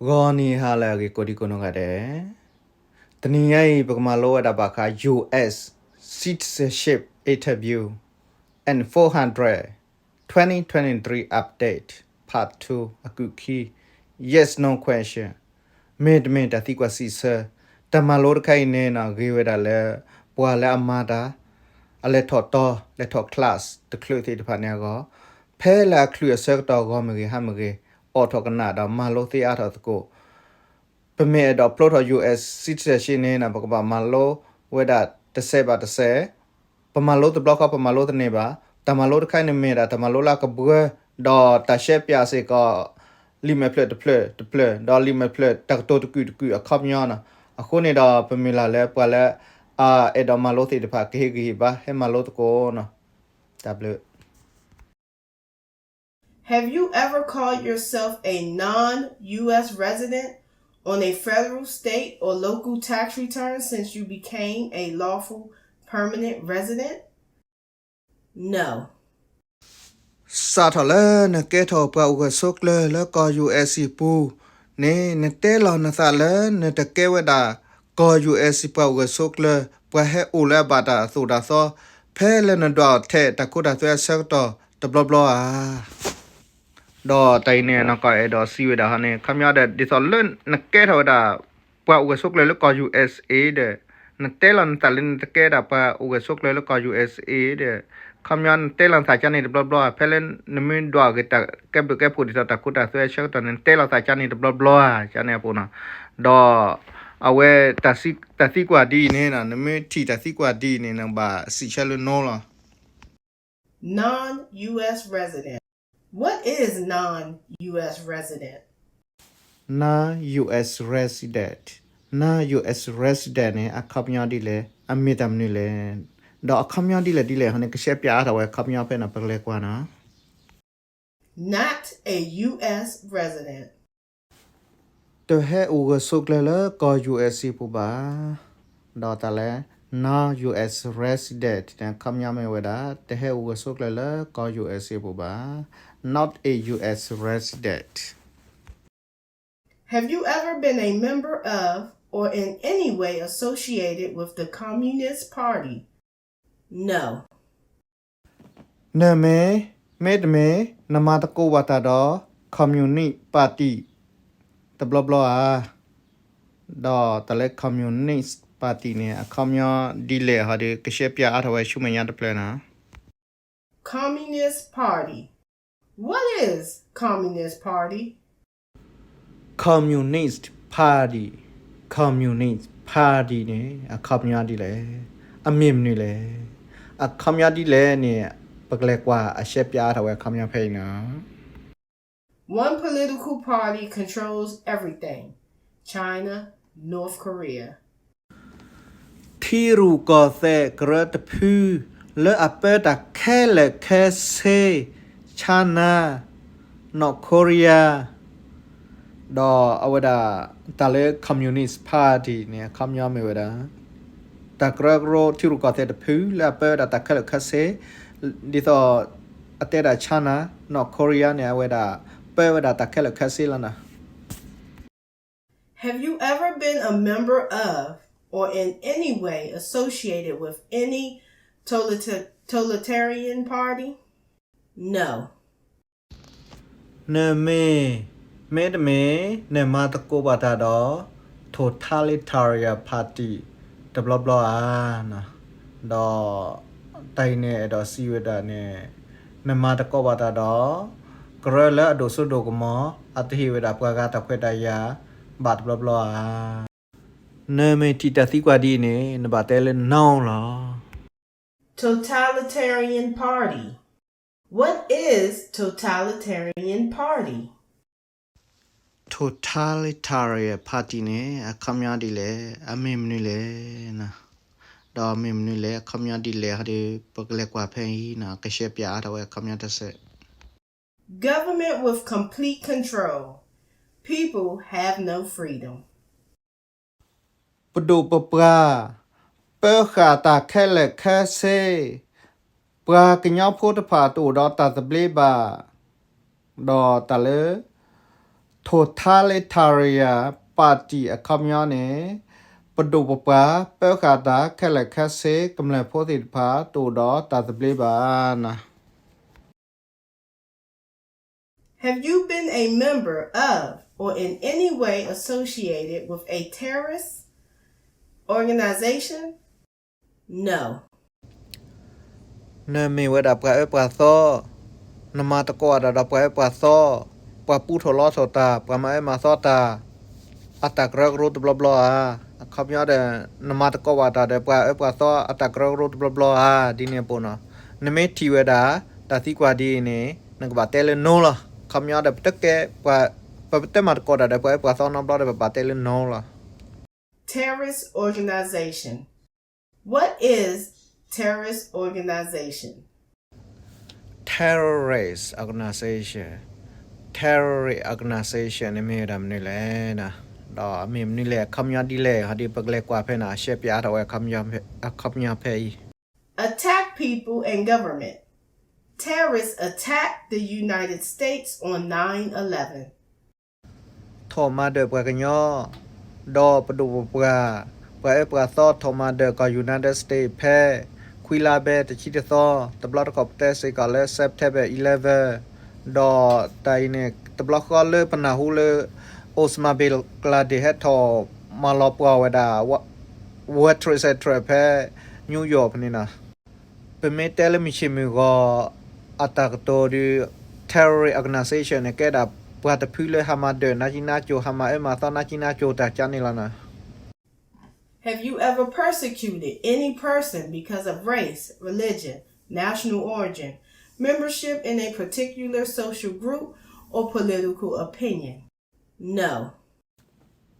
ဂီၤနံၤဟါလၢအဂ့ၤကိးဒံကိးနီၢ်ဂၤဒဲး, တနံၤညါအံၤ ပကမၤလိဝဲဒၣ်ဘၣ်ဃး U S citizenship interview and four hundred twenty twenty-three update part two အကုၢ်ခံ, yes no question, မ့ၢ်တမ့ၢ်တၢ်သံကွၢ်စံးဆၢ, တၢ်မၤလိတခါအံၤန့ၣ်နီၤ ဂ့ၤဝဲဒၣ်လၢ ပှၤလၢအမၤတၢ် အလဲၤထီၣ်တီ လဲၤထီၣ် class တချုးသ့ၣ်တဖၣ်န့ၣ်အဂီၢ်, ဖဲလၢအချုးအဆၢကတီၢ်ဂီၢ်မ့ၢ်ဂ့ၤ ဟါမ့ၢ်ဂ့ၤ, အိးထီၣ်ကနၣ်ဒီးမၤလိသ့အါထီၣ်သကိး, ပမ့ၢ်အဲၣ်ဒိးဖျိထီၣ် U S citizenship န့ၣ်နီၤ ပကဘၣ်မၤလိဝဲဒၣ်တစဲးဘၣ်တစဲး, ပမၤလိတဘျီဃီ ပမၤလိတန့ၢ်ဘၣ်. တၢ်မၤလိတခါအံၤန့ၣ်မ့ၢ်ဒၣ်တၢ်မၤလိလၢအကဘှၢ, ဒီးတၢ်ရှဲပၠးစ့ၢ်ကီး လံာ်မဲာ်ဖျၢၣ်တဖျၢၣ်တဖျၢၣ်, ဒီးလံာ်မဲာ်ဖျၢၣ်တၢ်ကတိၤတကုာ်တကုာ်အခီပညီနီၤ. အဃိန့ၣ်ဒီး ပမုၢ်လၢ်လၢပှၤလၢ အအဲၣ်ဒိးမၤလိသ့ၣ်တဖၣ် ကဟ့ၣ်ဂံၢ်ဟ့ၣ်ဘါ ဟဲမၤလိသကိးနီၤ. တၢ်ဘျုး Have you ever called yourself a non-U S resident on a federal, state, or local tax return since you became a lawful permanent resident? No. စးထီၣ်လၢနကဲထီၣ်ပှၤအိၣ်ဂၢၢ်ဆိးကျၢၤလၢကီၢ် U S အပူၤန့ၣ် နတဲလီၤနသးလၢနတကဲဝဲဒၣ် ကီၢ် U S ပှၤအိၣ်ဂၢၢ်ဆိးကျၢၤ ပှၤဟဲအိၣ်လၢအဘၣ်တၢ်သိၣ်တၢ်သီ ဖဲလၢနဒွးအီၤထဲတၢ်ခိတၢ်သွဲအဆၢကတီၢ်တဘျီဘျီဧါ. ဒီးတၢ်အံၤန့ၣ် နီၢ်ကီၢ်အဲၣ်ဒိးစံးဝဲဒၣ်ဟီန့ၣ် ခီပညီဒီး ဒ်သိးလၢနကဲထီၣ်ဝဲဒၣ် ပှၤအိၣ်ဂၢၢ်ဆိးကျၢၤလၢကီၢ် U S A ဒီး နတဲလီၤနသးလၢနတကဲဒၣ်ပှၤအိၣ်ဂၢၢ်ဆိးကျၢၤလၢကီၢ် U S A ဒီး ခီပညီနတဲလီၤသးကန့ၣ်တဘျီဘျီဧါ. ဖဲလၢနမ့ၢ်ဒွးဂ့ၤတၢ်ကဲဘျုးကဲဖှိၣ်ဒ်သိးတၢ်ခိတၢ်သွဲအဆၢကတီၢ်န့ၣ် နတဲလီၤသးကန့ၣ်တဘျီဘျီဧါ ကန့ၣ်အပူၤနီၤ. ဒီး အဝဲ တၢ်သံကွၢ်ဒ်အံၤန့ၣ် နမ့ၢ်ထံၣ်တၢ်သံကွၢ်ဒ်အံၤန့ၣ် နဘၣ်စံးဆၢလၢ no လီၤ. Non-U S resident. What is non-U S resident? Non-U S resident, non-U S resident န့ၣ် အခီပညီဒ်လဲၣ်, အမ့ၢ်တၢ်မနုၤလဲၣ်, ဒီးအခီပညီဒ်လဲၣ်ဒ်လဲၣ်ဟီန့ၣ် ကရှဲပၠးအါထီၣ်ဝဲအခီပညီဖဲန့ၣ် ပကလဲၤကွၢ်နီၤ. Not a U S resident. တဟဲအိၣ်ဂၢၢ်ဆိးကျၢၤလၢကီၢ် U S ပူၤဘၣ်. ဒီးတၢ်လဲၣ် non-U S resident န့ၣ် အခီပညီမ့ၢ်ဝဲဒၣ် တဟဲအိၣ်ဂၢၢ်ဆိးကျၢၤလၢကီၢ် U S ပူၤဘၣ်. Not a U S resident. Have you ever been a member of or in any way associated with the Communist Party? No. နမ့ၢ်, မ့တမ့ၢ် နမၤသကိးဘၣ်တၢ်ဒီး Communist Party တဘျီဘျီဧါ. ဒီးတၢ်လၢ Communist Party န့ၣ် အခီပညီဒ်လဲၣ်ဟီဒီး ကရှဲပၠးအါထီၣ်ဝဲဆူမဲာ်ညါတဖျၢၣ်နီၤ. Communist Party. What is Communist Party? Communist Party, Communist Party န့ၣ် အခီပညီဒ်လဲၣ်, အမ့ၢ်မနုၤလဲၣ်, အခီပညီဒ်လဲၣ်န့ၣ် ပကလဲၤကွၢ်အရှဲပၠးအါထီၣ်ဝဲအခီပညီဖဲအံၤနီၤ. One political party controls everything. China, North Korea. ထံရူၢ်ကီၢ်သဲးကရၢတဖု လၢအပၢတၢ်ခဲလၢာ်ခဲဆ့ China, North Korea, ဒီးအဝဲဒၣ် တၢ်လၢ Communist Party န့ၣ် အခီပညီမ့ၢ်ဝဲဒၣ် တၢ်ကရၢကရိထံရူၢ်ကီၢ်သဲးတဖု လၢအပၢဝဲဒၣ်တၢ်ခဲလၢာ်ခဲဆ့, ဒ်သိး အတဲဒၣ် China, North Korea န့ၣ် အဝဲဒၣ် ပၢဝဲဒၣ်တၢ်ခဲလၢာ်ခဲဆ့လီၤနီၤ. Have you ever been a member of or in any way associated with any totalitarian party? No. နမ့ၢ်, မ့တမ့ၢ် နမၤသကိးဘၣ်တၢ်ဒီး totalitarian party တဘျီဘျီဧါ. ဒီးတၢ်အံၤန့ၣ် အဲၣ်ဒိးစံးဝဲဒၣ်န့ၣ် နမၤသကိးဘၣ်တၢ်ဒီး ကရၢလၢအဒိၣ်စိဒိၣ်ကမီၤ အတဟ့ၣ်ဝဲဒၣ်ပှၤဂၤတၢ်ခွဲးတၢ်ယာ်ဘၣ်တဘျီဘျီဧါ. နမ့ၢ်ထံၣ်တၢ်သံကွၢ်ဒ်အံၤန့ၣ် နဘၣ်တဲလၢ no လီၤ. Totalitarian party. What is totalitarian party? Totalitarian party န့ၣ် အခီပညီဒ်လဲၣ်, အမ့ၢ်မနုၤလဲၣ်, ဒီးမ့ၢ်မနုၤလဲၣ် အခီပညီဒ်လဲၣ်ဟီဒီး ပကလဲၤကွၢ်ဖဲအံၤနီၤ, ကရှဲပၠးအါထီၣ်ဝဲ အခီပညီတစဲး. Government with complete control. People have no freedom. ပဒိၣ်ပပှၢ် ပၢဃာ်တၢ်ခဲလၢာ်ခဲဆ့, ပှၤကညီဖိတဖၣ်တအိၣ်ဒီးတၢ်သဘျ့ဘၣ်, ဒီးတၢ်လၢ totalitarian totalitarian party အခီပညီန့ၣ် ပဒိၣ်ပပှၢ် ပၢဃာ်တၢ်ခဲလၢာ်ခဲဆ့ ကမျၢၢ်ဖိသ့ၣ်တဖၣ် တအိၣ်ဒီးတၢ်သဘျ့ဘၣ်နၤ. Have you been a member of or in any way associated with a terrorist organization? No. နမ့ၢ်ဝဲဒၣ်ပှၤအၢပှၤသီ, နမၤသကိးတၢ်ဒီးပှၤအၢပှၤသီ, ပှၤပူထီၣ်လီထီၣ်တၢ်, ပှၤမၤအၢမၤသီတၢ်, အတၢ်ကရၢကရိတဘျီဘျီဧါ. အခီပညီဒီး နမၤသကိးဘၣ်တၢ်ဒီးပှၤအၢပှၤသီအတၢ်ကရၢကရိတဘျီဘျီဧါ, ဒ်န့ၣ်အပူၤနီၤ. နမ့ၢ်ထံၣ်ဝဲဒၣ် တၢ်သံကွၢ်ဒ်အံၤန့ၣ် နကဘၣ်တဲလၢ no လီၤ. အခီပညီဒီး ပတကဲပှၤ, ပတမၤသကိးတၢ်ဒီးပှၤအၢပှၤသီနီတဘျီဒီး ပဘၣ်တဲလၢ no လီၤ. Terrorist organization. What is terrorist organization? Terrorist organization. Terrorist organization န့ၣ်မ့ၢ်ဝဲဒၣ်မနုၤလဲၣ်, ဒီးမ့ၢ်မနုၤလဲၣ် အခီပညီဒ်လဲၣ်, ဟီဒ်ပကလဲၤကွၢ်ဖဲန့ၣ် ရှဲပၠးအါထီၣ်ဝဲ အခီပညီဖဲအံၤ. Attack people and government. Terrorists attacked the United States on nine eleven. ထီၣ်မၤဒၢၣ်ပှၤကညီ, ဒီးပဒိၣ်ပပှၢ်, ပှၤအၢပှၤသီထီၣ်မၤဒၢၣ်ကီၢ် United States ဖဲ ခွံလါဘဲတဆံတသီ, တဘျီတခီၣ်ပတဲစ့ၢ်ကီးလၢ September eleven, ဒီးတၢ်အံၤန့ၣ် တဘျီဃီလၢပနၢ်ဟူလၢ Osama bin Laden ဟဲထီၣ်မၤလီၤပှီၢ်ဝဲဒၣ် World Trade Center ဖဲ New York ဖဲန့ၣ်နီၤ. ပမ့ၢ်တဲလၢမုၢ်ဆ့ၣ်မုၢ်ဂီၤ အတၢ်ကတိၤဒီး terrorist organization န့ၣ် ကဲဒၣ်ပှၤတဖုလၢဟးမၤဒၢၣ်နါကံနါကိၤ ဟးမၤအၢမၤသီနါကံနါကိၤတၢ်ကါန့ၣ်လီၤနီၤ. Have you ever persecuted any person because of race, religion, national origin, membership in a particular social group, or political opinion? No.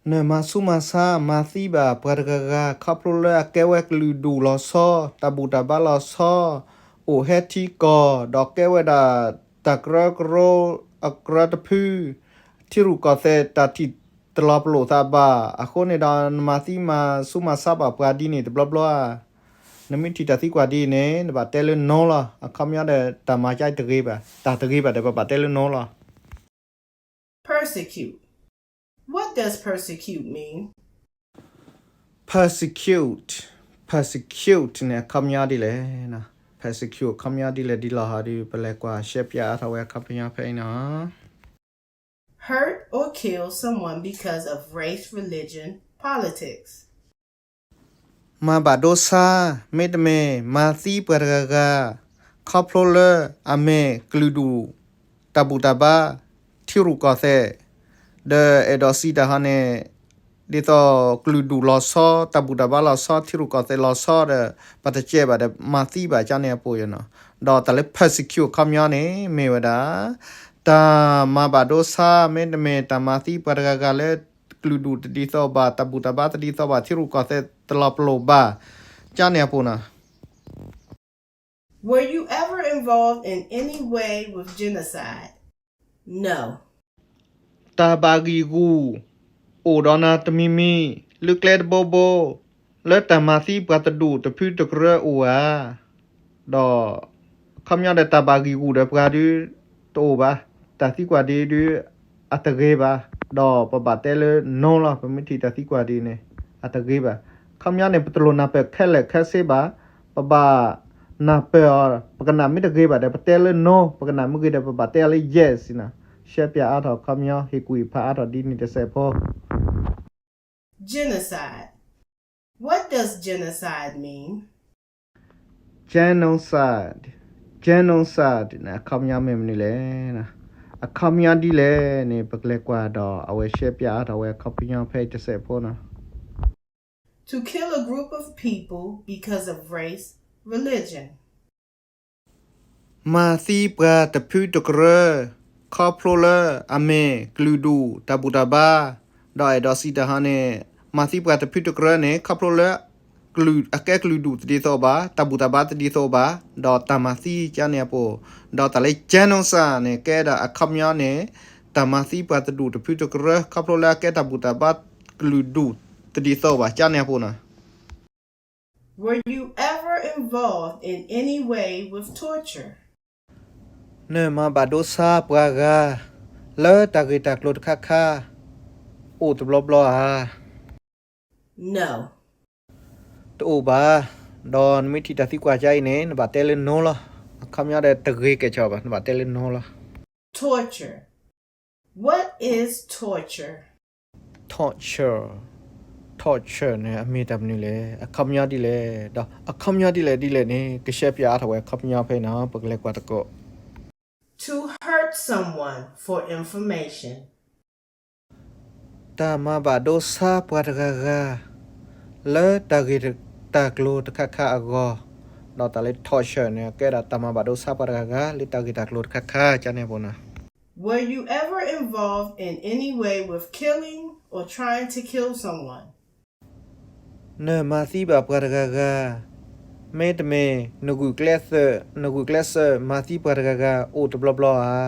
နမၤဆူးမၤဆါ မၤသံဘၣ်ပှၤတဂၤဂၤ ခီဖျိလၢအကဲဝဲကလုာ်ဒူၣ်လီၤဆီ, တၢ်ဘူၣ်တၢ်ဘါလီၤဆီ, အိၣ်ဟဲထံကီၢ် ဒီးကဲဝဲဒၣ်တၢ်ကရၢကရိအကရၢတဖု, ထံရူၢ်ကီၢ်သဲးတၢ်ထံၣ်တလီၤပလိာ်သးဘၣ်. အဃိန့ၣ်ဒီး နမၤသံမၤဆူးမၤဆါဘၣ်ပှၤဒ်န့ၣ်တဘျီဘျီဧါ. နမ့ၢ်ထံၣ်တၢ်သံကွၢ်ဒ်အံၤန့ၣ် နဘၣ်တဲလၢ no လီၤ. အခီပညီဒီး တၢ်မၤကါတဂ့ၤဘၣ်, တၢ်တဂ့ၤဘၣ်ဒီး ပဘၣ်တဲလၢ no လီၤ. Persecute. What does persecute mean? Persecute, persecute န့ၣ် အခီပညီဒ်လဲၣ်, persecute အခီပညီဒ်လဲၣ်ဒ်လဲၣ်ဟီဒ် ပလဲၤကွၢ်ရှဲပၠးအါထီၣ်ဝဲအခီပညီဖဲအံၤနီၤ. Hurt or kill someone because of race, religion, politics. မၤဘၣ်ဒိဆါ, မ့တမ့ၢ် မၤသံပှၤတဂၤဂၤ ခီဖျိလၢအမ့ၢ်ကလုာ်ဒူၣ် တၢ်ဘူၣ်တၢ်ဘါ ထံရူၢ်ကီၢ်သဲး, ဒီးအဲၣ်ဒိးစံးတၢ်ဟီန့ၣ် ဒ်သိးကလုာ်ဒူၣ်လီၤဆီ တၢ်ဘူၣ်တၢ်ဘါလီၤဆီ ထံရူၢ်ကီၢ်သဲးလီၤဆီဒီး ပတကဲဘၣ်ဒီး မၤသံဘၣ်ကန့ၣ်အပူၤနီၤ. ဒီးတၢ်လၢ persecute အခီပညီန့ၣ် မ့ၢ်ဝဲဒၣ် တၢ်မၤဘၣ်ဒိဆါ မ့တမ့ၢ် တၢ်မၤသံပှၤတဂၤဂၤလၢ ကလုာ်ဒူၣ်တဒ်သိးဘၣ်, တၢ်ဘူၣ်တၢ်ဘါတဒ်သိးဘၣ်, ထံရူၢ်ကီၢ်သဲးတလီၤပလိာ်ဘၣ် ကန့ၣ်အပူၤနီၤ. Were you ever involved in any way with genocide? No. တၢ်ဘၣ်ဂံာ်ဂူာ် အိၣ်ဒီးနၤတမံၤမံၤ လၢကျဲတဘိဘိ လၢတၢ်မၤသံပှၤတဒူၣ်တဖုတကရၢအိၣ်ဧါ. ဒီး အခီပညီဒီး တၢ်ဘၣ်ဂံာ်ဂူာ်ဒီးပှၤဒု တအိၣ်ဘၣ်, တၢ်သံကွၢ်ဒ်ဒု အတဂ့ၤဘၣ်, ဒီးပဘၣ်တဲလၢ no လီၤ. ပမ့ၢ်ထံၣ်တၢ်သံကွၢ်ဒ်န့ၣ် အတဂ့ၤဘၣ်. အခီပညီန့ၣ် ပတလိၣ်နၢ်ပၢၢ်ခဲလၢာ်ခဲဆ့ဘၣ်, ပဘၣ်နၢ်ပၢၢ်အီၤ, ပကနၣ်မ့ၢ်တဂ့ၤဘၣ်ဒီး ပတဲလၢ no, ပကနၣ်မ့ၢ်ဂ့ၤဒီး ပဘၣ်တဲအီၤလၢ yes နီၤ. ရှဲပၠးအါထီၣ်အခီပညီ ဟ့ၣ်ကူၣ်ဟ့ၣ်ဖးအါထီၣ်ဒ်န့ၣ်တစဲးဖိ. Genocide. What does genocide mean? Genocide, genocide န့ၣ် အခီပညီမ့ၢ်မနုၤလဲၣ်. အခီပညီဒ်လဲၣ်န့ၣ် ပကလဲၤကွၢ်ဒီး အဝဲရှဲပၠးအါထီၣ်ဝဲအခီပညီဖဲအံၤတစဲးဖိနီၤ. To kill a group of people because of race, religion. မၤသံပှၤတဖုတကရၢ ခီဖျိလၢအမ့ၢ်ကလုာ်ဒူၣ်တၢ်ဘူၣ်တၢ်ဘါ, ဒီးအဲၣ်ဒိးစံးတၢ်ဟီန့ၣ် မၤသံပှၤတဖုတကရၢန့ၣ် ခီဖျိလၢ အကဲကလုာ်ဒူၣ်တဒ်သိးဘၣ်, တၢ်ဘူၣ်တၢ်ဘါတဒ်သိးဘၣ်, ဒီးတၢ်မၤသံကန့ၣ်အပူၤ, ဒီးတၢ်လၢ genocide န့ၣ် ကဲဒၣ်အခီပညီန့ၣ် တၢ်မၤသံပှၤတဒူၣ်တဖုတကရၢ ခီဖျိလၢအကဲတၢ်ဘူၣ်တၢ်ဘါကလုာ်ဒူၣ်တဒ်သိးဘၣ် ကန့ၣ်အပူၤနီၤ. Were you ever involved in any way with torture? နမၤဘၣ်ဒိဆါပှၤဂၤ လၢတၢ်ဂ့ၢ်တၢ်ကျိၤတခါခါ အိၣ်တဘျီဘျီဧါ. No. တအိၣ်ဘၣ်. ဒီးနမ့ၢ်ထံၣ်တၢ်သံကွၢ်ကါအံၤန့ၣ် နဘၣ်တဲလၢ no လီၤ. အခီပညီဒီးတဂ့ၤကဲၣ်ဆိးဘၣ်, နဘၣ်တဲလၢ no လီၤ. Torture. What is torture? Torture. Torture န့ၣ် အမ့ၢ်တၢ်မနုၤလဲၣ်, အခီပညီဒ်လဲၣ်, ဒီးအခီပညီဒ်လဲၣ်ဒ်လဲၣ်န့ၣ် ကရှဲပၠးအါထီၣ်ဝဲအခီပညီဖဲအံၤနီၤ, ပကလဲၤကွၢ်သကိး. To hurt someone for information. တၢ်မၤဘၣ်ဒိဆါပှၤတဂၤဂၤ လၢတၢ်ဂ့ၢ်တၢ်ကျိၤတခါခါအဂီၢ်, ဒီးတၢ်လၢ torture န့ၣ် ကဲဒၣ်တၢ်မၤဘၣ်ဒိဆါပှၤတဂၤဂၤ လၢတၢ်ဂ့ၢ်တၢ်ကျိၤတခါခါ ကန့ၣ်အပူၤနီၤ. Were you ever involved in any way with killing or trying to kill someone? နမၤသံဘၣ်ပှၤတဂၤဂၤ, မ့တမ့ၢ် နဂုာ်ကျဲးစၢး, နဂုာ်ကျဲးစၢးမၤသံပှၤတဂၤဂၤ အိၣ်တဘျီဘျီဧါ.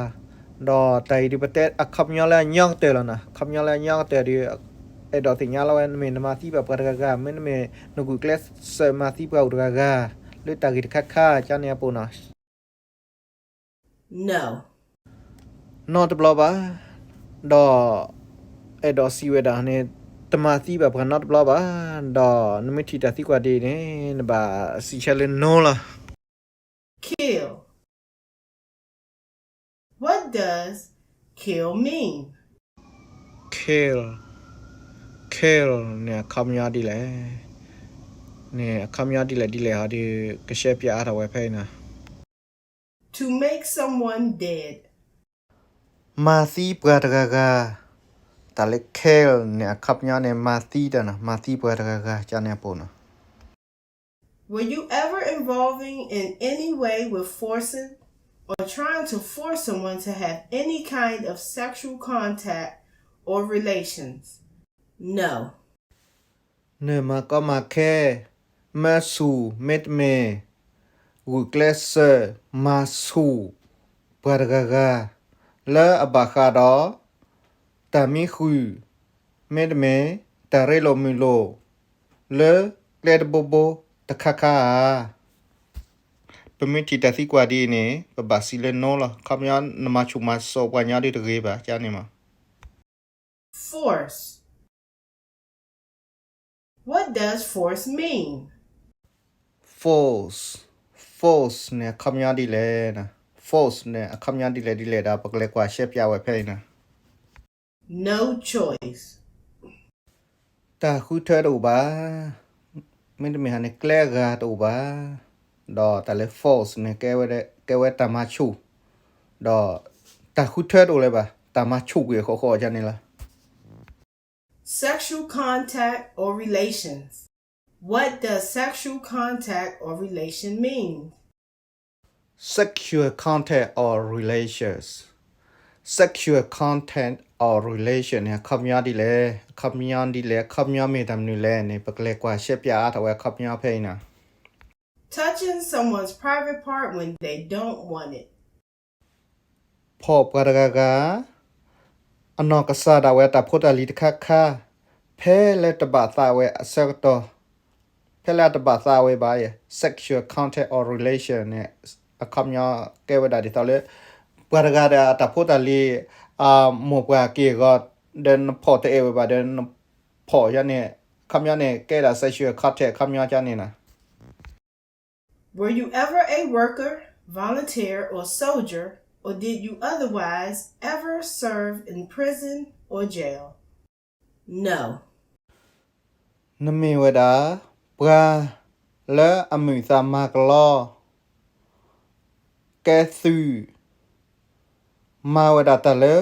ဒီးတၢ်အံၤဒုးပတဲအခီပညီလၢအညီကတၢၢ်လီၤနီၤ, အခီပညီလၢအညီကတၢၢ်ဒီး အဲၣ်ဒိးသ့ၣ်ညါလီၤဝဲ နမ့ၢ်နမၤသံဘၣ်ပှၤတဂၤဂၤ, မ့တမ့ၢ် နဂုာ်ကျဲးစၢးမၤသံပှၤအိၣ်တဂၤဂၤ လၢတၢ်ဂ့ၢ်တခါခါ ကန့ၣ်အပူၤနီၤ. No. နီတဘျီဘၣ်. ဒီး အဲၣ်ဒိးစံးဝဲဒၣ်န့ၣ် တမၤသံဘၣ်ပှၤနီတဘျီဘၣ်. ဒီးနမ့ၢ်ထံၣ်တၢ်သံကွၢ်ဒ်အံၤန့ၣ် နဘၣ်စံးဆၢလၢ no လီၤ. Kill. What does kill mean? Kill. Kill န့ၣ် အခီပညီဒ်လဲၣ်, န့ၣ် အခီပညီဒ်လဲၣ်ဒ်လဲၣ်ဟီဒီး ကရှဲပၠးအါထီၣ်ဝဲဖဲအံၤနီၤ. To make someone dead. မၤသံပှၤတဂၤဂၤ, တၢ်လၢ kill န့ၣ် အခီပညီန့ၣ် မၤသံတၢ်နီၤ, မၤသံပှၤတဂၤဂၤ ကန့ၣ်အပူၤနီၤ. Were you ever involving in any way with forcing or trying to force someone to have any kind of sexual contact or relations? No. နမၤကီမၤခဲ, မၢဆူၣ် မ့တမ့ၢ် ဂုာ်ကျဲးစၢး မၤဆူၣ် ပှၤတဂၤဂၤ လၢအဘၣ်ဃးဒီး တၢ်မံဃုာ် မ့တမ့ၢ် တၢ်ရ့လိာ်မုာ်လိာ် လၢကျဲတဘိဘိတခါခါဧါ. ပမ့ၢ်ထံၣ်တၢ်သံကွၢ်ဒ်အံၤန့ၣ် ပဘၣ်စံးလၢ no လီၤ. အခီပညီ နမၤဆူၣ်မၤစိးပှၤညီဒ်တဂ့ၤဘၣ် ကန့ၣ်မး. Force. What does force mean? Force. Force န့ၣ် အခီပညီဒ်လဲၣ်. Force န့ၣ် အခီပညီဒ်လဲၣ်ဒ်လဲၣ်ဒီး ပကလဲၤကွၢ်ရှဲပၠးဝဲဖဲအံၤနီၤ. No choice. တၢ်ဃုထၢတအိၣ်ဘၣ်, မ့တမ့ၢ်ဟန့ၣ် ကျဲအဂၤတအိၣ်ဘၣ်, ဒီးတၢ်လၢ force န့ၣ် ကဲဝဲတၢ်မၤဆူၣ်, ဒီးတၢ်ဃုထၢတအိၣ်လၢၤဘၣ်, တၢ်မၤဆူၣ်ကွံာ်အဃိဃိ ကန့ၣ်လီၤ. Sexual contact or relations. What does sexual contact or relation mean? Sexual contact or relations. Sexual contact or relation န့ၣ် အခီပညီဒ်လဲၣ်, အခီပညီဒ်လဲၣ်, အခီပညီမ့ၢ်တၢ်မနုၤလဲၣ်န့ၣ် ပကလဲၤကွၢ်ရှဲပၠးအါထီၣ်ဝဲအခီပညီဖဲအံၤနီၤ. Touching someone's private part when they don't want it. ဖီၣ်ပှၤတဂၤဂၤ အနီၢ်ကစၢ်ဒၣ်ဝဲတၢ်ဖိတၢ်လံၤတခါခါ ဖဲလၢတဘၣ်သးဝဲအဆၢကတီၢ်, ဖဲလၢအတဘၣ်သးဝဲဘၣ်, sexual contact or relation န့ၣ် အခီပညီကဲဝဲဒၣ်ဒ်သိးလၢ ပှၤတဂၤဒီးအတၢ်ဖိတၢ်လံၤ အမိၢ်ပှၢ်က့ၢ်အဂီၤ ဒီးနဖီၣ်တအဲၣ်ဝဲဘၣ်ဒီးနဖီၣ်ယါန့ၣ်, အခီပညီန့ၣ် ကဲဒၣ် sexual contact အခီပညီကန့ၣ်နီၤ. Were you ever a worker, volunteer, or soldier, or did you otherwise ever serve in prison or jail? No. နမ့ၢ်ဝဲဒၣ် ပှၤလၢအမုာ်သးမၤကလီ ကဲသုး, မၤဝဲဒၣ်တၢ်လၢ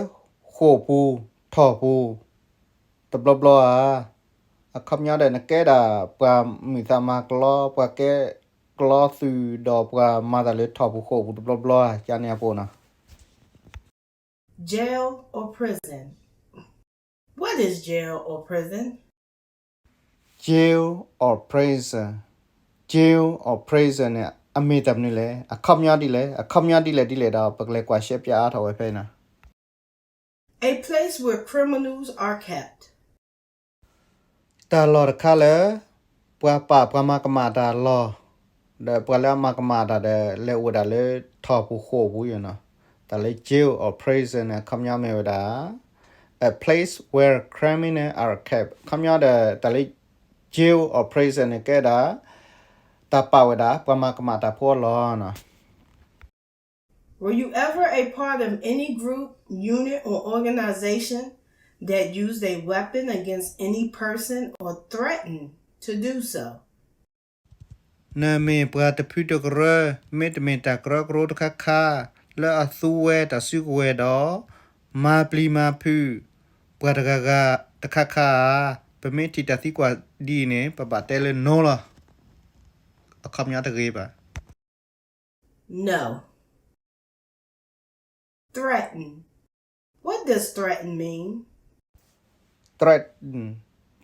ဃိာ်ပူၤ ထီၣ်ပူၤ တဘျီဘျီဧါ. အခီပညီဒီး နကဲဒၣ်ပှၤမုာ်သးမၤကလီ, ပှၤကဲကလီသုး ဒီးပှၤမၤတၢ်လၢထီၣ်ပူၤဃိာ်ပူၤတဘျီဘျီဧါ ကန့ၣ်အပူၤနီၤ. Jail or prison. What is jail or prison? Jail or prison. Jail or prison န့ၣ် အမ့ၢ်တၢ်မနုၤလဲၣ်, အခီပညီဒ်လဲၣ်, အခီပညီဒ်လဲၣ်ဒ်လဲၣ်ဒီး ပကလဲၤကွၢ်ရှဲပၠးအါထီၣ်ဝဲဖဲအံၤနီၤ. A place where criminals are kept. တၢ်လီၢ်တခါလၢ ပှၤပာ်ပှၤမၤကမၣ်တၢ်လီၢ်, ဒီးပှၤလၢအမၤကမၣ်တၢ်ဒီး လဲၤအိၣ်ဝဲဒၣ်လၢထီၣ်ပူၤဃိာ်ပူၤယနီၤ. တၢ်လၢ jail or prison န့ၣ် အခီပညီမ့ၢ်ဝဲဒၣ် a place where criminals are kept. အခီပညီဒီး တၢ်လၢ jail or prison န့ၣ် ကဲဒၣ် တၢ်ပာ်ဝဲဒၣ် ပှၤမၤကမၣ်တၢ်ဖိအလီၢ်နီၤ. Were you ever a part of any group, unit, or organization that used a weapon against any person or threatened to do so? နမ့ၢ်ပှၤတဖုတကရၢ, မ့တမ့ၢ်တၢ်ကရၢကရိတခါခါ, လၢအသူဝဲတၢ်စုကဝဲၤဒီး မၤပျံၤမၤဖုး ပှၤတဂၤဂၤတခါခါဧါ. ပမ့ၢ်ထံၣ်တၢ်သံကွၢ်ဒ်အံၤန့ၣ် ပဘၣ်တဲလၢ no လီၤ. အခီပညီတဂ့ၤဘၣ်. No. Threaten. What does threaten mean? Threaten,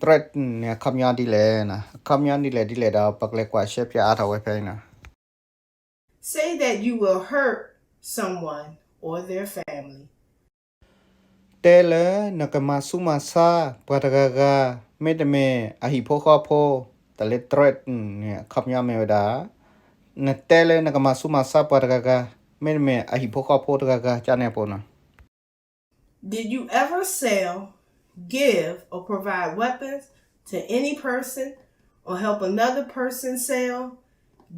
threaten န့ၣ် အခီပညီဒ်လဲၣ်နီၤ, အခီပညီဒ်လဲၣ်ဒ်လဲၣ်ဒီး ပကလဲၤကွၢ်ရှဲပၠးအါထီၣ်ဝဲဖဲအံၤနီၤ. Say that you will hurt someone or their family. တဲလၢနကမၤဆူးမၤဆါပှၤတဂၤဂၤ, မ့တမ့ၢ်အဟံၣ်ဖိဃီဖိ, တၢ်လၢ threaten န့ၣ် အခီပညီမ့ၢ်ဝဲဒၣ်, နတဲလၢနကမၤဆူးမၤဆါပှၤတဂၤဂၤ, မ့တမ့ၢ်အဟံၣ်ဖိဃီဖိတဂၤဂၤ ကန့ၣ်အပူၤနီၤ. Did you ever sell, give, or provide weapons to any person, or help another person sell,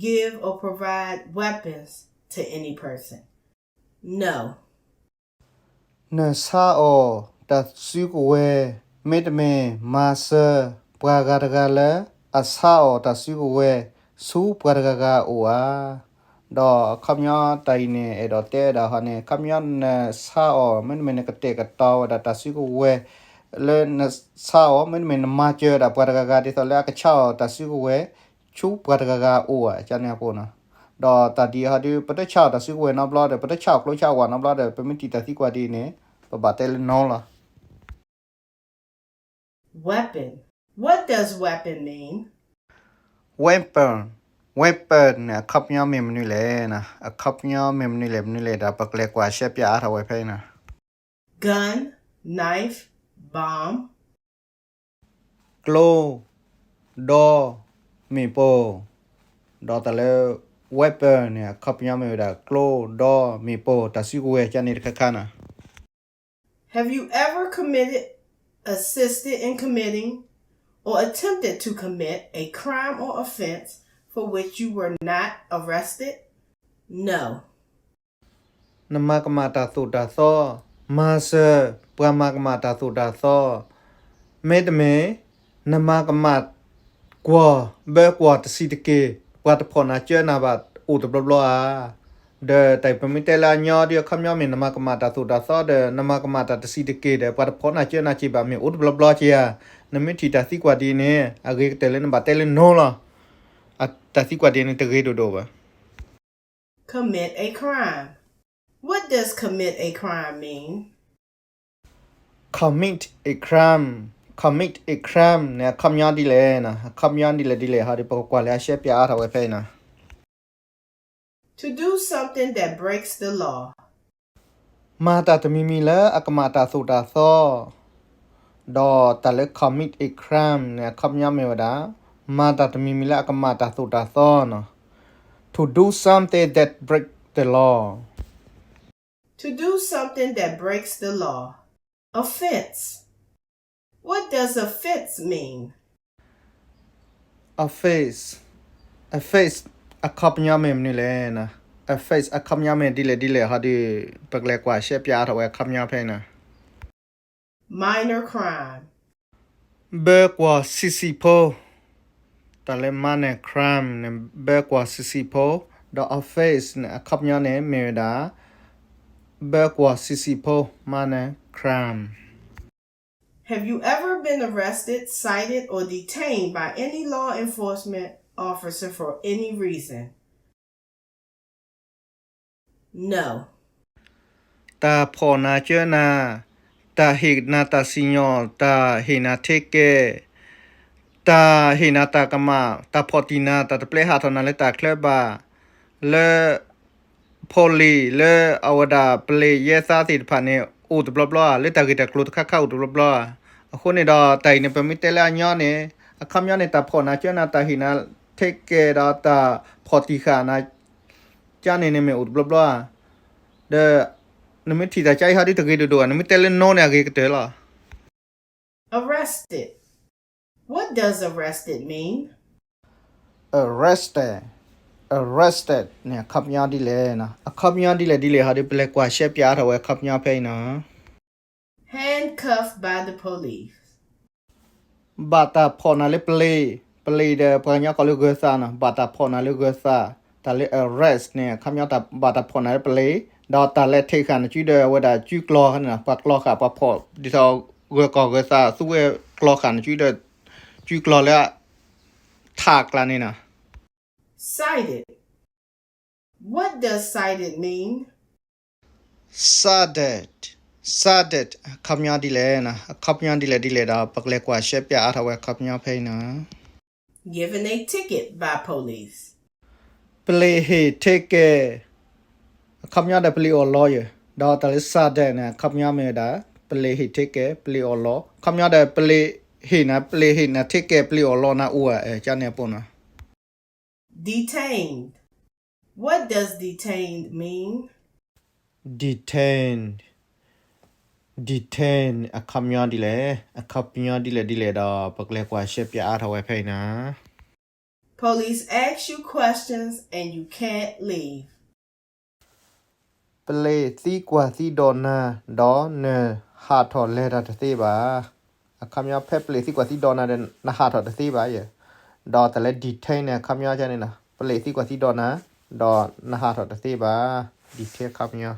give, or provide weapons to any person? No. နဆါအီၣ်တၢ်စုကဝဲၤ, မ့တမ့ၢ်မၤစၢၤပှၤဂၤတဂၤလၢ အဆါအီၣ်တၢ်စုကဝဲၤ ဆူပှၤတဂၤဂၤအအိၣ်ဧါ. ဒီးအခီပညီတၢ်အံၤန့ၣ် အဲၣ်ဒိးတဲဝဲဒၣ်ဟီန့ၣ် အခီပညီနဆါအီၣ် မ့တမ့ၢ်နကတဲာ်ကတီၤဝဲဒၣ်တၢ်စုကဝဲၤ လၢနဆါအီၣ် မ့တမ့ၢ်နမၤစၢၤဝဲဒၣ်ပှၤတဂၤဂၤ ဒ်သိးလၢအကဆါအီၣ်တၢ်စုကဝဲၤ ဆူပှၤတဂၤဂၤအအိၣ်ဧါ ကန့ၣ်အပူၤနီၤ. ဒီးတၢ်ဒ်အံၤဟီဒုး ပတဆါအီၣ်တၢ်စုကဝဲၤနီတဘျီဒီး ပတဆါအီၣ်ကျိဆါအီၣ်ဝးနီတဘျီဒီး ပမ့ၢ်ထံၣ်တၢ်သံကွၢ်ဒ်အံၤန့ၣ် ပဘၣ်တဲလၢ no လီၤ. Weapon. What does weapon mean? Weapon, weapon န့ၣ် အခီပညီမ့ၢ်မနုၤလဲၣ်နီၤ, အခီပညီမ့ၢ်မနုၤလဲၣ် မနုၤလဲၣ်ဒီး ပကလဲၤကွၢ်ရှဲပၠးအါထီၣ်ဝဲဖဲအံၤနီၤ. Gun, knife, bomb. ကျိ, ဒီ, မ့ၣ်ပိၢ်, ဒီးတၢ်လၢ weapon န့ၣ် အခီပညီမ့ၢ်ဝဲဒၣ် ကျိ, ဒီ, မ့ၣ်ပိၢ်, တၢ်စုကဝဲၤ ကန့ၣ်တခါခါနီၤ. Have you ever committed, assisted in committing, or attempted to commit a crime or offense for which you were not arrested? No. နမၤကမၣ်တၢ်သိၣ်တၢ်သီ, မၤစၢၤပှၤမၤကမၣ်တၢ်သိၣ်တၢ်သီ, မ့တမ့ၢ် နမၤကမၣ်ကွီၢ်, ဘၢကွီၢ်တဆံးတက့ၢ်, ပှၤတဖီၣ်နၤကၢနၤဘၣ်အိၣ်တဘျီဘျီဧါ. ဒီးတၢ်အံၤပမ့ၢ်တဲလၢအညီဒီး အခီပညီမ့ၢ် နမၤကမၣ်တၢ်သိၣ်တၢ်သီဒီး နမၤကမၣ်တၢ်တဆံးတက့ၢ်ဒီး ပှၤတဖီၣ်နၤကၢနၤက့ၤဘၣ်မ့ၢ်အိၣ်တဘျီဘျီက့ၤဧါ. နမ့ၢ်ထံၣ်တၢ်သံကွၢ်ဒ်အံၤန့ၣ် အဂ့ၤကတၢၢ်လၢနဘၣ်တဲလၢ no လီၤ. တၢ်သံကွၢ်ဒ်အံၤန့ၣ် တဂ့ၤဒိၣ်ဒိၣ်ဘၣ်. Commit a crime. What does commit a crime mean? Commit a crime. Commit a crime န့ၣ် အခီပညီဒ်လဲၣ်နီၤ, အခီပညီဒ်လဲၣ်ဒ်လဲၣ်ဟီဒီး ပကကွၢ်လၢအရှဲပၠးအါထီၣ်ဝဲဖဲအံၤနီၤ. To do something that breaks the law. မၤတၢ်တမံၤမံၤလၢအကမၣ်တၢ်သိၣ်တၢ်သီ, ဒီးတၢ်လၢ commit a crime န့ၣ် အခီပညီမ့ၢ်ဝဲဒၣ် မၤတၢ်တမံၤမံၤလၢအကမၣ်တၢ်သိၣ်တၢ်သီနီၤ. To do something that break the law. To do something that breaks the law. Offense. What does offense mean? Offense, offense အခီပညီမ့ၢ်မနုၤလဲၣ်နီၤ, offense အခီပညီမ့ၢ်ဒ်လဲၣ်ဒ်လဲၣ်ဟီဒီး ပကလဲၤကွၢ်ရှဲပၠးအါထီၣ်ဝဲအခီပညီဖဲအံၤနီၤ. Minor crime. ဘၢကွီၢ်ဆံးဆံးဖိ, တၢ်လၢ minor crime န့ၣ် ဘၢကွီၢ်ဆံးဆံးဖိ, ဒီး offense န့ၣ် အခီပညီန့ၣ်မ့ၢ်ဝဲဒၣ် ဘၢကွီၢ်ဆံးဆံးဖိ, minor crime. Have you ever been arrested, cited, or detained by any law enforcement officer for any reason? No. တၢ်ဖီၣ်နၤကၢနၤ, တၢ်ဟ့ၣ်နၤတၢ်စံၣ်ညီၣ်, တၢ်ဟ့ၣ်နၤ ticket, တၢ်ဟ့ၣ်နၤတၢ်ကမၣ်, တၢ်ဖီၣ်တံၢ်နၤ, တၢ်တပျဲဟးထီၣ်နၤလၢတၢ်ချၢဘၣ်, လၢ police လၢအဝဲဒၣ် police ယဲၢ်သါသ့ၣ်တဖၣ်န့ၣ် အိၣ်တဘျီဘျီဧါ, လၢတၢ်ဂ့ၢ်တၢ်ကျိၤတခါခါအိၣ်တဘျီဘျီဧါ. အဃိန့ၣ်ဒီး တၢ်အံၤန့ၣ် ပမ့ၢ်တဲလၢအညီန့ၣ် အခီပညီန့ၣ် တၢ်ဖီၣ်နၤကၢနၤ, တၢ်ဟ့ၣ်နၤ ticket ဒီးတၢ်ဖီၣ်တံၢ်ဃာ်နၤ ကန့ၣ်န့ၣ်မ့ၢ်အိၣ်တဘျီဘျီဧါ. ဒီး နမ့ၢ်ထံၣ်တၢ်ကါအံၤဟီဒ်တဂ့ၤဒိၣ်ဒိၣ်ဧါ, နမ့ၢ်တဲလၢ no န့ၣ် အဂ့ၤကတၢၢ်လီၤ. Arrested. What does arrested mean? Arrested, arrested န့ၣ် အခီပညီဒ်လဲၣ်နီၤ, အခီပညီဒ်လဲၣ်ဒ်လဲၣ်ဟီဒ် ပလဲၤကွၢ်ရှဲပၠးအါထီၣ်ဝဲအခီပညီဖဲအံၤနီၤ. Handcuffed by the police. ဘၣ်တၢ်ဖီၣ်နၤလၢပလ့ၤ, ပလ့ၤဒီးပှၤကညီကိးလၢဂၢၤသးနီၤ, ဘၣ်တၢ်ဖီၣ်နၤလၢဂၢၤသး, တၢ်လၢ arrest န့ၣ် အခီပညီတၢ်ဘၣ်တၢ်ဖီၣ်နၤလၢပလ့ၤ, ဒီးတၢ်လဲၤထံးဃာ်နစုဒီးအဝဲဒၣ်စုကျီၤန့ၣ်နီၤ, ပှၤကျီဃာ် ပှၤဖီၣ်ဒ်သိးဂၢၤကီၢ်ဂၢၤသးသူဝဲကျီဃာ်နစုဒီး စုကျီၤလၢ ထးကျါန့ၣ်နီၤ. Cited. What does cited mean? Cited, cited အခီပညီဒ်လဲၣ်နီၤ, အခီပညီဒ်လဲၣ်ဒ်လဲၣ်ဒီး ပကလဲၤကွၢ်ရှဲပၠးအါထီၣ်ဝဲအခီပညီဖဲအံၤနီၤ. Given a ticket by police. ပလ့ၤဟ့ၣ် ticket အခီပညီဒီးပလ့ၤအီၣ်လီၤယဲၢ်, ဒီးတၢ်လၢ cited န့ၣ် အခီပညီမ့ၢ်ဝဲဒၣ် ပလ့ၤဟ့ၣ် ticket ပလ့ၤအီၣ်လီၤ, အခီပညီဒီးပလ့ၤဟ့ၣ်နၤ ပလ့ၤဟ့ၣ်နၤ ticket ပလ့ၤအီၣ်လီၤနၤအိၣ်ဧါ, ကန့ၣ်အပိနီၤ. Detained. What does detained mean? Detained, detained အခီပညီဒ်လဲၣ်, အခီပညီဒ်လဲၣ်ဒ်လဲၣ်ဒီး ပကလဲၤကွၢ်ရှဲပၠးအါထီၣ်ဝဲဖဲအံၤနီၤ. Police ask you questions and you can't leave. ပလ့ၤသံကွၢ်သံဒိးနၤ, ဒီးနဟးထီၣ်လဲၤတၢ်တသ့ဘၣ်. အခီပညီ ဖဲပလ့ၤသံကွၢ်သံဒိးနၤဒီး နဟးထီၣ်တသ့ဘၣ်ယဲၢ်, ဒီးတၢ်လၢ detain န့ၣ် အခီပညီကန့ၣ်နီၤ, ပလ့ၤသံကွၢ်သံဒိးနၤ, ဒီးနဟးထီၣ်တသ့ဘၣ်, detain အခီပညီ